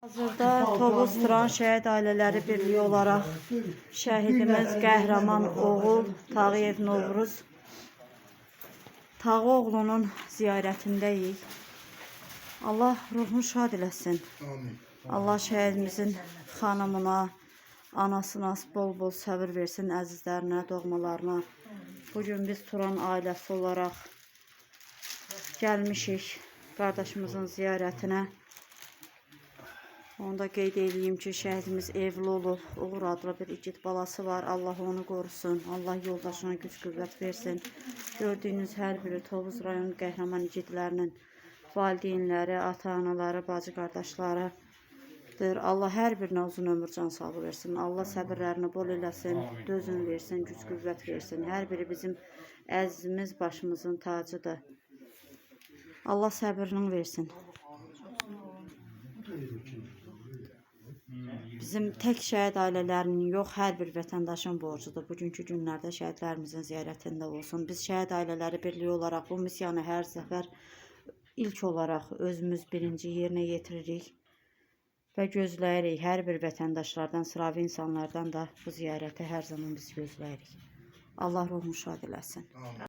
Hazırda Tovuz Turan Şəhid Ailələri Birliyi olaraq şəhidimiz qəhrəman oğul Tağıyev Novruz Tağıoğlunun ziyarətindəyik. Allah ruhunu şad eləsin. Amin. Allah şəhidimizin xanımına, anasına bol-bol səbir versin, əzizlərinə, doğmalarına. Bu gün biz Turan ailəsi olaraq gəlmişik qardaşımızın ziyarətinə. Onu da qeyd eləyim ki, şəhidimiz evli olub, Uğur adlı bir igid balası var. Allah onu qorusun, Allah yoldaşına güc qüvvət versin. Gördüyünüz hər biri Tovuz rayon qəhrəman igidlərinin valideynləri, ata-anaları, bacı qardaşlarıdır. Allah hər birinə uzun ömür, can sağlığı versin. Allah səbirlərini bol eləsin, dözüm versin, güc qüvvət versin. Hər biri bizim əzizimiz, başımızın tacıdır. Allah səbirini versin. Bizim tək şəhid ailələrinin yox, hər bir vətəndaşın borcudur. Bugünkü günlərdə şəhidlərimizin ziyarətində olsun. Biz Şəhid Ailələri Birliyi olaraq bu missiyanı hər səfər ilk olaraq özümüz birinci yerinə yetiririk və gözləyirik hər bir vətəndaşlardan, sıravi insanlardan da bu ziyarəti hər zaman biz gözləyirik. Allah ruhunu şad eləsin. Amin.